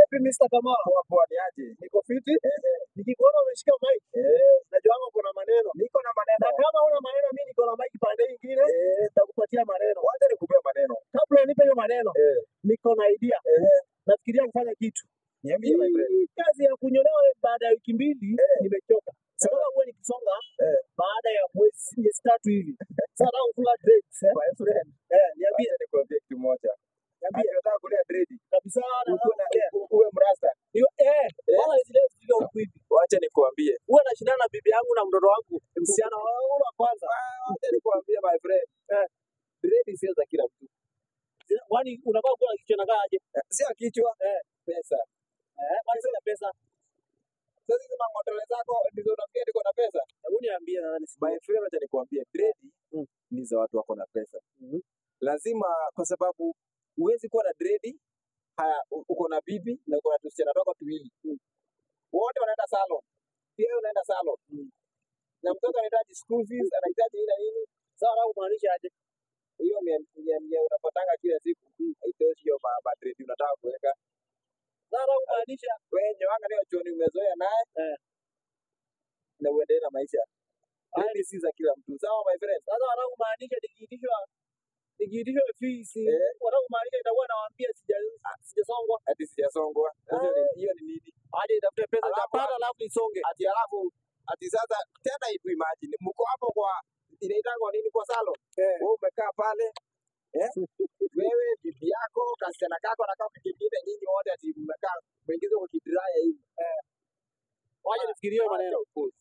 Vipi Mr. Kamau? Poa poa, ni aje? Niko fiti. Nikikuona umeshika mic, najua uko na maneno. Niko na maneno. Na kama una maneno, mimi niko na mic pande nyingine, nitakupatia maneno. Wacha nikupee maneno. Kabla unipe hiyo maneno, niko na idea. Nafikiria kufanya kitu. Niambie my friend. Hii kazi ya kunyolewa baada ya wiki mbili nimechoka. Sasa huwa nikisonga baada ya mwezi miezi tatu hivi. Sasa nataka kufunga dreads, eh. My friend. Niambie. Wacha nikuambie kitu moja. Niambie. Ati unataka kulea dread. Kabisa na Ukuwe na uwe mrasta. Niwe, wala zile zile huku hivi. Wacha nikuambie. Huwa nashindana na bibi yangu na mtoto wangu msichana wangu wa kwanza. Wacha nikuambie my friend. Dread sio za kila mtu. Kwani unafaa kuwa na kichwa inakaa aje? Sio kichwa. Pesa. Kwani sina pesa? Sasa hizi mang'otole zako ndizo unafikiri niko na pesa? Hebu niambie sasa nisikie. My friend, wacha nikuambie dread ni za watu wako na pesa. Lazima, kwa sababu huwezi kuwa na dread, haya uko na bibi na uko na tusichana twako tuwili. Wote wanaenda salon. Pia wewe unaenda salon. Na mtoto anahitaji school fees, anahitaji nini na nini. Sawa, nataka kumaanisha aje? Hiyo mia mia mia unapatanga kila siku haitoshi hiyo ma dread unataka kuweka. Sawa, nataka kumaanisha Wewe nyoanga leo chuoni umezoea naye na uendelee na maisha. Dread si za kila mtu. Sawa my friend. Sasa wanataka kumaanisha nikiitishwa fees, wanataka kumaanisha itakuwa nawaambia sijasongwa. Ati sijasongwa. Sasa hiyo ni nini? Aje itafute pesa Alafu nitapata, alafu nisonge. Ati alafu ati sasa tena ipu imagine mko hapo kwa inaitangwa nini kwa salon. Wewe umekaa pale wewe bibi yako kasichana kako na kako kingine, nyinyi wote ati mmekaa mwingize kwa kidraya hivi. Wacha nifikirie maneno. Acha upuzi.